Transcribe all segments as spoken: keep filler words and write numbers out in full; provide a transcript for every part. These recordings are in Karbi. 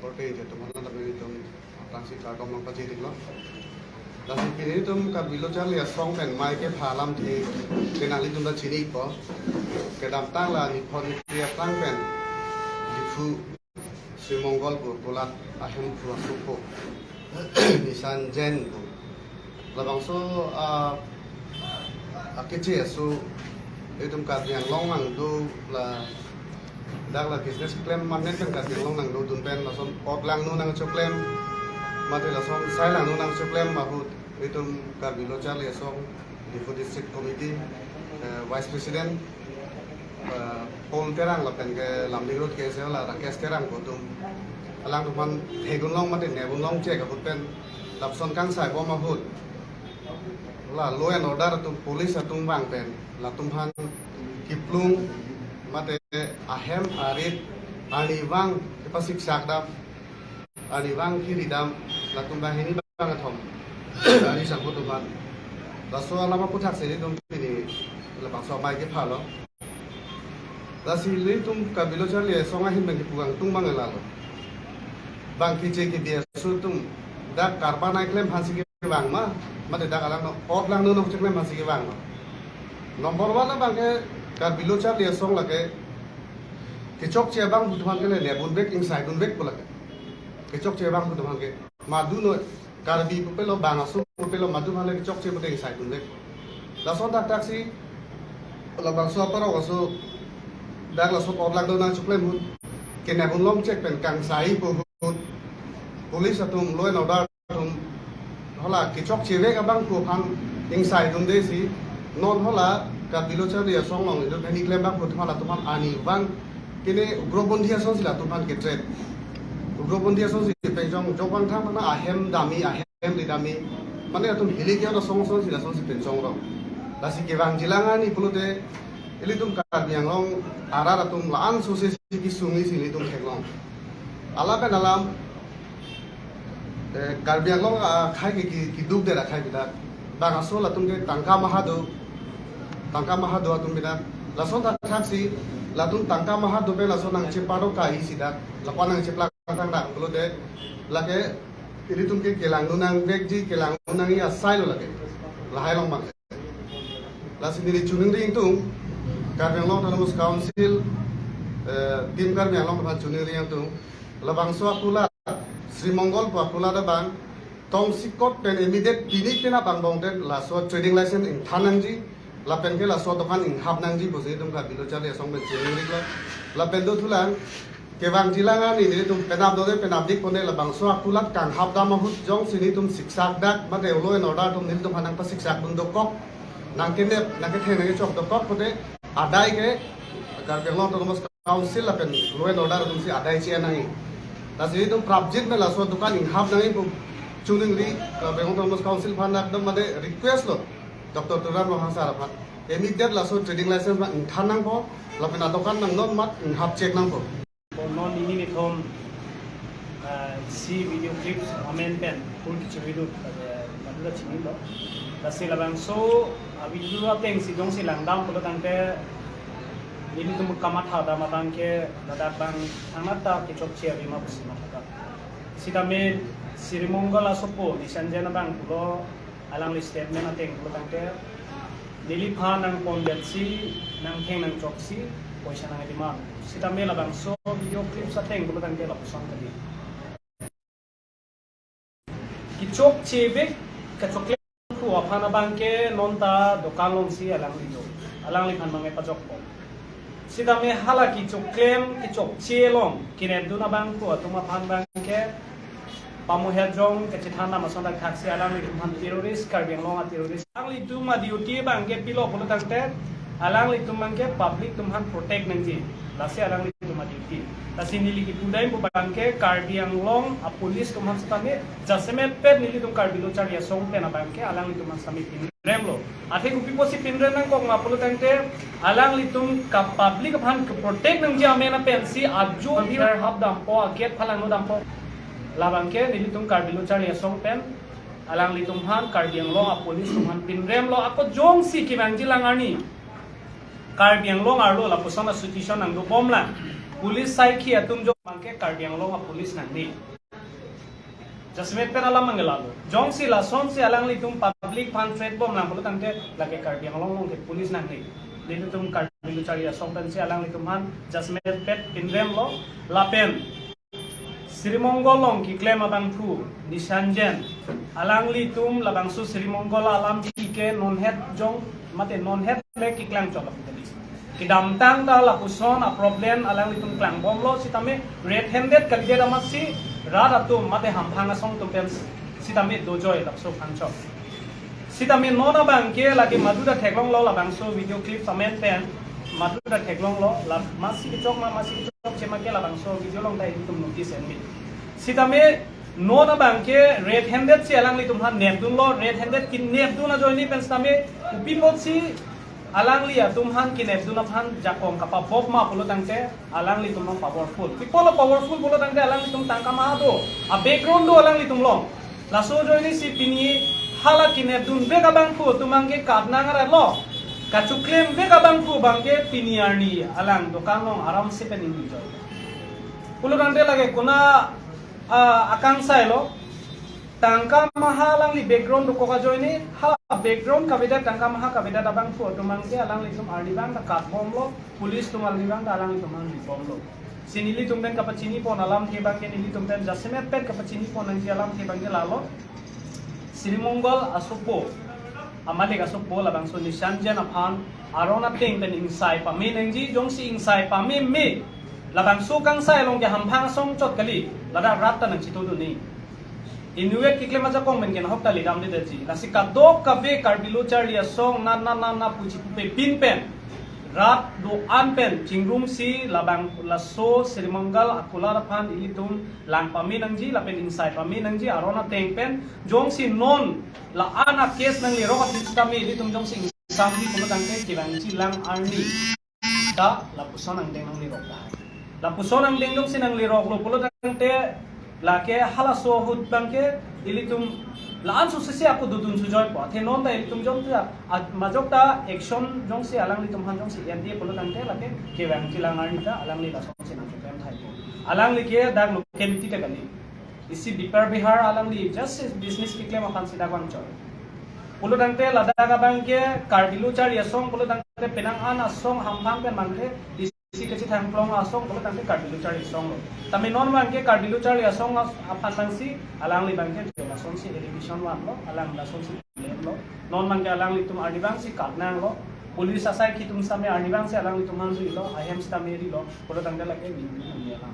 korte je atum aphan ta nelitum aphrangsi kardom nangpajir-iklo. Lasi pini nelitum Karbi Lo Charli Asong pen amei kepha alamthe ke nanglitum ta chini-ikpo. Kedamtang la niphot nipri aphrang pen Diphu Sri Mongol pu kulat ahem pu asopo Nishan Jain pu. Labangso, ah, akeche aso itum Karbi Anglong nangdo la, dak la business keklem amen pen Karbi Anglong nangdodun pen lason ot langno nangchoklem, mate lason sai langno nangchoklem ahut itum Karbi Lo Charli Asong Diphu District Committee, eh, Vice President, eh, Paul Terang lapen ke Lumding Road K S A la Rakesh Terang pu atum, alangtum aphan theklong mate nepdunlong chek ahut pen lapuson kangsai bom ahut la law and order atum, police atum vang pen latum aphan kiplung mate ahem arit arnivang kepasiksak dam, arnivang kiri dam, latum banghini bangkethom ari sangpo atum aphan. Laso alam aputhaksi nelitum pini labangso amei kephalo. Lasi nelitum Karbi Lo Charli Asong ahin pen kipu kangtung abang lalo. Bang keche kebe aso atum dak karba nangklem aphansi kevang ma, mate dak alang ot langno nangchoklem aphansi kevang ma. Number one abang ke Karbi Lo Charli Asong lake kechokche abang pu atum aphan ke le nepdunvek, ingsaidunvek pu lake. Kechokche abang pu atum aphan ke. Madu noi, Karbi pupelo, bang aso pupelo, madu aphan le kechokche pute ingsaidunvek. Lason thakthaksi labangso aparok aso dak laso ot langno nangchoklem ahut, kenepdunlong chek pen kangsai pu ahut, police atum, law and order atum, hala kechokchevek abang pu aphan ingsaidundesi, non hala Karbi Lo Charli Asong along itum banghini klem abang pu atum halatum aphan arnivang kene ugroponthy asonsi latum aphan ke-threat. Ugroponthy asonsi penchong, jok bang thang mana ahem dami, ahem ri dami, mane atum hilik yon asong asonsi lasonsi penchong rong. Lasi kevangjilang arni pulote ilitum Karbi Anglong arat atum la-an sose si kesung isi ilitum theklong. Alam pen alam, eh, Karbi Anglong akhai ke ki-, kiduk der akhai bidak. Bang aso latum ke tangka maha do, tangka maha do atum bidak. Lason thakthaksi latum tangka maha do pen lason nangchepado kai isi dak, lapu-an nangcheplak thangdak pulote lake ilitum ke kelangno nangvekji, kelangno nangji asai lo lake. Lahai along bang. Lasi neli choningri ingtung, Karbi Anglong Autonomous Council, eh, Team Karbi Anglong aphan choningri ingtung, labangso akulat, Sri Mongol pu akulat abang, tongsekot pen immediate pini penap angbong den laso trading license ingthan nangji, lapen ke laso dokan inghap nangji pusi itum Karbi Lo Charli Asong pen choningri lo, lapen dothulang, kevangjilang arni nelitum penap dode penap dik pone labangso akulat kanghap dam ahut jongsi nelitum siksak dak, mate law and order atum nelitum aphan nangpasiksakdun dokok, nangkenep, nangketheng nangkechok dokok pone adai ke Karbi Anglong Autonomous Council lapen law and order atumsi adai che-en nangji. Lasi nelitum prapjin pen laso dokan inghap nangji pu choningri, Karbi Anglong Autonomous Council aphan ekdom mane request lo, Doctor Tuliram Ronghang sir aphan. Immediate laso trading license ma ingthan nangpo, lapen adokan nang non mat inghap chek nangpo. Kono nini nithom, ah, isi video clips amen pen full kechiri do, eh, madura chinilo. Lasi labangso, ah, video atengsi jongsi langdam pulo tangte, nelitum kamatha dam abang ke ladak bang thangnat ta kechokche ave ma pusi matha. Sitame Sri Mongol asopo Nishan Jain abang pulo alangli statement ateng pulo tangte, neliphan nangpondetsi, nangtheng nangchoksi poisa nang-demand. Sitame labangso video clips ateng pulo tangte lapuson kali. Kechokchevek, kechoklem pu aphan abang ke non ta dokan alongsi alangli do. Alangliphan mang epajokpo. Sitame hala kechoklem, kechokche along kenepdun abang pu atum aphan abang ke pamuhet jong kachethan dam ason thakthaksi alanglitum aphan terrorist, Karbi Anglong a-terrorist. Alanglitum a-duty abang ke pilo pulo tangte, alanglitum abang ke public atum aphan protect nangji. Lasi alanglitum a-duty. Lasi neli kipu dam pu abang ke Karbi Anglong a-police atum aphan sitame, jasemet pet nelitum Karbi Lo Charli Asong pen abang ke alanglitum aphan sitame pinremlo. Athe kopi pusi pinrem nangkok ma pulo tangte, alanglitum ka-public aphan ke-protect nangji amen apensi ajo aphi hap dampo, a-gate phalangno dampo. Labang ke nelitum Karbi Lo Charli Asong pen alanglitum aphan Karbi Anglong a-police atum aphan pinremlo, ako jongsi kevangjilang arni Karbi Anglong arlo lapuson a-situation nangdobomlang. police saikhi atum jong abangke Karbi Anglong a police nangne. Jasemet pen alam manggela lo. Jongsi lasonsi alanglitum public aphan threat bomlang pulo tangte lake Karbi Anglong along ke police nangne. Nelitum Karbi Lo Charli Asong pensi alanglitum aphan jasemet pen pinrem lo lapen Sri Mongol along keklem abangphu Nishan Jain, alanglitum labangso Sri Mongol alam ke nonhet jong mate nonhet le keklang chok aputali. Kedamtang ta lapuson a problem alanglitum klangbomlo sitame red handed kalidet amatsi rat atum mate hamphang asong atum pen sitame dojoi lapuson phangchok. Sitame non abangke lake maduta theklonglo labangso video clip amen pen maduta theklonglo la masi kechok ma masi kechokche ma ke labangso video along ta itum notice enbi. Sitame non abangke red handed si alanglitum aphan nepdunlo, red handed kenepdun ajoine pen sitame kopi apotsi alangli atum aphan kenepdun aphan jakong kapabop ma pulo tangte alanglitum long powerful. Pi apotlo powerful pulo tangte alanglitum tangka maha do, a background do alanglitum long. Laso ajoine si pini hala kenepdunvek abangphu atum abangke katnang arat lo. Kachoklemvek abangphu abangke pini arni alang dokan along aramse pen ingjoi. Pulo tangte lake konat, ah, akangsai lo. Tangka maha alangli background dokok ajoine, ha background kavedet tangka maha kavedet abangphu atum abangke alanglitum arnivang ta katbomlo, police atum arnivang ta alanglitum arnibomlo. Si nelitum pen kapachini pon alamthe abangke nelitum pen jasemet pen kapachini pon nangji alamthe abangke lalo. Sri Mongol asopo, Amalek asopo labangso Nishan Jain aphan aron ateng pen ingsai pame nangji, jongsi ingsai pameme labangso kangsai along ke hamphang asong chot kali, ladak rat ta nangchitodunne. Inutvet keklem ajakong pen ke nahok ta lidamdedetji. Lasi kadokave Karbi Lo Charli Asong na na na na puji pupe pin pen rat do-an pen chingrumsi labang laso Sri Mongol akulat aphan ilitum lang pame nangji lapen ingsai pame nangji aron ateng pen. Jongsi non la-an a case nanglerok aphi sitame ilitum jongsi ingsamji pulo tangte kevangji lang arni ta lapuson angdeng nanglerok ta. Lapuson angdeng jongsi nangleroklo pulo tangte lake halaso ahut abangke ilitum la-an susi si ako dodun sujoipo. Athe non ta ilitum jongsi a-, majok ta action jongsi alanglitum aphan jongsi endet pulo tangte lake kevangji lang arni ta alangli lasonsi nangkeklem thaipo. Alangli ke dak locality ta kali. Isi bipar bihar alangli just business keklem aphansi dak vangchot. Pulo tangte ladak abangke Karbi Lo Charli Asong pulo tangte penang an asong hamphang pen abangke isi kachethangklong asong pulo tangte Karbi Lo Charli Asong lo. Tame non abangke Karbi Lo Charli Asong as-, aphan abangsi alangli abangke lasonsi allegation vanlo, alang lasonsi claim lo. Non abangke alanglitum arnivangsi katnanglo. Police asaikhi atum sitame arnivangsi alanglitum aphan juilo, ahem sitame rilo. Pulo tangte lake ningdun nangji alam.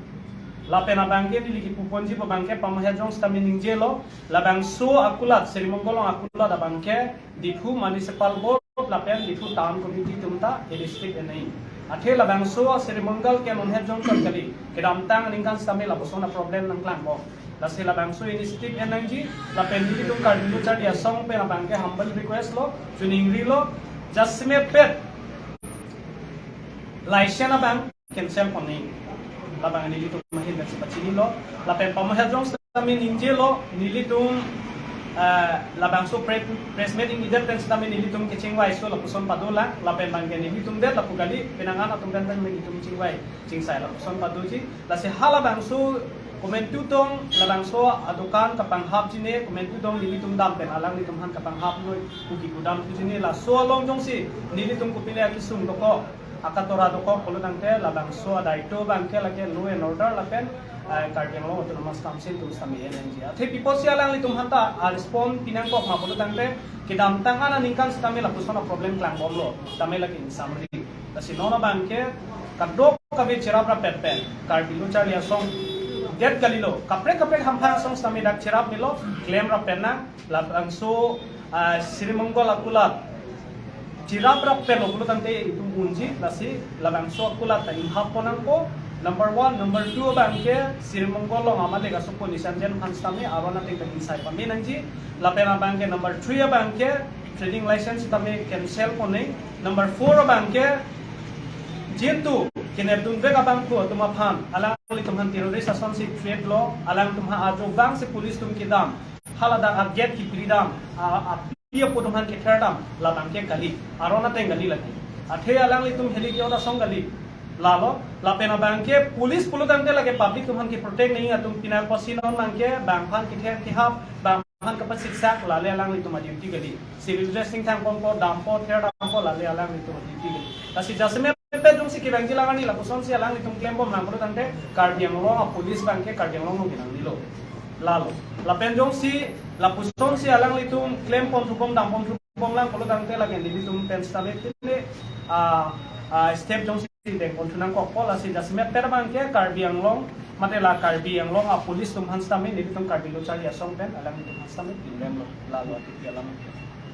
Lapen abangke neli kipu ponji pu abangke pamohet jong sitame ningjelo, labangso akulat, Sri Mongol along akulat abangke Diphu Municipal Board lapen Diphu Town Committee atum ta initiative en nangji. Athe labangso Sri Mongol ke nonhet jong chot kali, kedamtang aningkan sitame lapuson a problem nangklangbom. Lasi labangso initiative en nangji, lapen nelitum Karbi Lo Charli Asong pen abangke humble request lo, chuningrilo, jasemet pen license abang cancel ponnang. Labang nelitum ahin pen si pachinilo. Lapen pamohet jong sitame ningjelo, nelitum, eh, labangso pre-, press meet ingdet pen sitame nelitum kechingvaiso lapuson padolang, lapen abangke nelitum det lapu kali, penang an atum pen pen nelitum chingvai, chingsai lapuson padoji. Lasi halabangso komantu tong, labangso adokan kapanghapji ne, komantu tong nelitum dam pen, alanglitum aphan kapanghap noi, kuki kudam puji ne, laso along jongsi nelitum kopine akesung dokok, akatora dokok pulo tangte labangso adaito abangke lake law and order lapen, eh, Karbi Anglong Autonomous Council atum sitame en nangji. Athe pi apotsi alanglitum aphan ta a respond pinangkok ma pulo tangte kedamtang an aningkan sitame lapuson a problem klangbomlo, tame lake ingsamri. Lasi non abangke kadokave cherap rapet pen Karbi Lo Charli Asong det kalilo, kaprek kaprek hamphang asong sitame dak cherap melo, klem rapet nang, labangso, ah, Sri Mongol akulat cherap rapet lo pulo tangte itum unji, lasi labangso akulat ta inghap pon nangpo. Number one, number two abangke Sri Mongol along Amalek asopo Nishan Jain aphan sitame aron ateng pen ingsai pame nangji. Lapen abangke number three abangke trading license sitame cancel ponnang. Number four abangke jintu kenepdunvek abangphu atum aphan, alanglitum aphan terrorist asonsi threat lo, alangtum aphan ajo abangsi police atum kedam, haladak a gate kipridam, a, a, api apo atum aphan ketherdam, labangke kali, aron ateng kali lake. Athe alanglitum heli ke-ot asong kali. Lalo, lapen abangke police pulo tangte lake public atum aphan ke protect nangji atum pina kosi non abangke bang aphan kether kehap, bang aphan kapachiksak, lale alanglitum a-duty kali. Civil dress ingthang ponpo, dampo, ther dampo, lale alanglitum a-duty kali. Lasi jasemet pet jongsi kevangji lang arni lapusonsi alanglitum klembom nang pulo tangte Karbi Anglong a-police abangke Karbi Anglong along kenangnelo. Lalo. Lapen jongsi lapusonsi alanglitum klempon thubom, dampon thubom lang pulo tangte lake nelitum pen sitame pine, ah, ah, step jongsi dengpon thu nangkokpo, lasi jasemet pet abangke Karbi Anglong, mate la Karbi Anglong a-police atum aphan sitame nelitum Karbi Lo Charli Asong pen alanglitum aphan sitame pinlemlo, lalo atiki alam.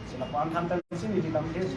Si lapu-an than pensi neli lamthe.